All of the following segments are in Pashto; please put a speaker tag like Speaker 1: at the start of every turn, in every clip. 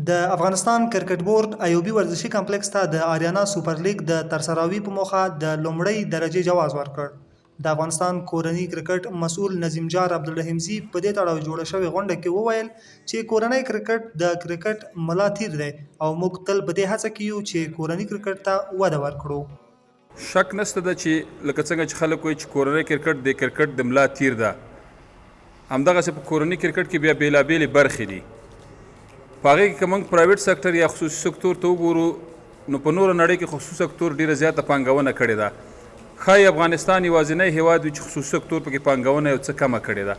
Speaker 1: د افغانستان کرکټ بورډ ایوبي ورزشي کمپلیکس ته د آریانا سوپر لیګ د ترسراوي په موخه د لومړۍ درجې جواز ورکړ. د افغانستان کورني کرکټ مسؤل نظیم جار عبدالرحیمزي په دې تړاو جوړه شوې غونډه کې وویل چې کورنی کرکټ د کرکټ ملا تیر دی او موږ تل په دې هڅه کې یو چې کورني کرکټ ته وده ورکړو.
Speaker 2: شک نشته ده چې لکه څنګه چې خلک وایي چې کورنی کرکټ د کرکټ د ملا تیر ده، همدغسې په کورني کرکټ کې بیا بیلابیلې برخې دي. په هغې کې که موږ پرایویټ سکټر یا خصوصي سکتور ته وګورو نو په نوره نړۍ کې خصوصي سکتور ډیره زیاته پانګونه کړې ده. ښایي افغانستان یوازینی هیواد وي چې خصوصي سکتور پکې پانګونه یو څه کمه کړې ده.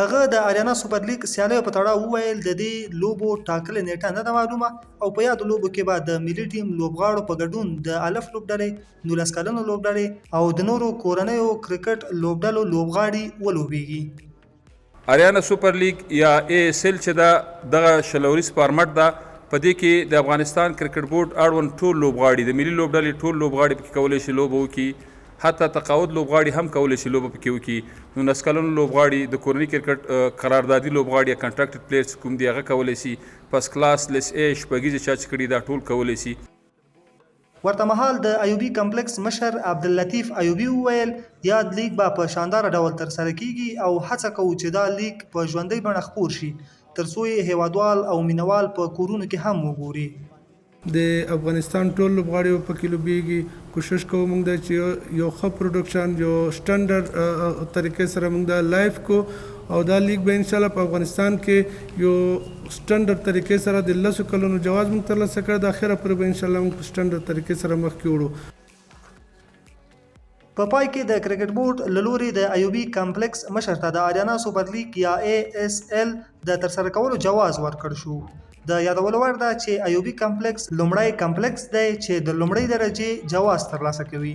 Speaker 1: هغه د اریانا سوپر لیګ سیالیو په تړاو وویل، د دې لوبو ټاکلې نېټه نه ده معلومه او په یادو لوبو کې به د ملي ټیم لوبغاړو په ګډون د الف لوبډلې، 19 کلنو لوبډلې او د نورو کورنیو کرکټ لوبډلو لوبغاړي ولوبېږي.
Speaker 2: اریانا سوپر لیګ یا ای ایس ایل چې ده دغه 20 اوریز فارمټ ده، په دې کې د افغانستان کرکټ بورډ اړوند ټول لوبغاړي، د ملي لوبډلې ټول لوبغاړي پکې کولی شي لوبه وکړي. حتی تقاعد لوبغاړي هم کولی شي لوبه پکې وکړي. 19 کلنو لوبغاړي، د کورني کرکټ قراردادي لوبغاړي یا کنټراکټډ پلیئرز چې کوم دي هغه کولی شي، فرسټ کلاس، لیس ای، شپږیزې چا چې کړي دا ټول کولی شي.
Speaker 1: ورته مهال د ایوبي کمپلیکس مشر عبداللطیف ایوبي وویل، یاد لیګ به په شانداره ډول ترسره کېږي او هڅه کوو چې دا لیګ په ژوندۍ بڼه خپور شي، ترڅو یې هېوادوال او مینهوال په کورونو کې هم وګوري.
Speaker 3: د افغانستان ټول لوبغاړي به پکې لوبیږي. کوشش کوو موږ دا چې یو ښه پروډکشن، یو سټنډرډ طریقې سره موږ دا لایف کو او دا لیګ به ان شاء الله په افغانستان کې یو سټنډرډ طریقې سره د لسو کلونو جواز موږ ترلاسه کړ، د اخره پورې به ان شاء الله موږ په سټنډرډ طریقې سره مخکې وړو.
Speaker 1: په پای کې د کرکټ بورډ له لوري د ایوبي کمپلیکس مشر ته د آریانا سوپر لیګ یا ای ایس ایل د ترسره کولو جواز ورکړ شو. د یادولو وړ ده چې ایوبي کمپلیکس لومړی کمپلیکس دی چې د لومړۍ درجې جواز ترلاسه کوي.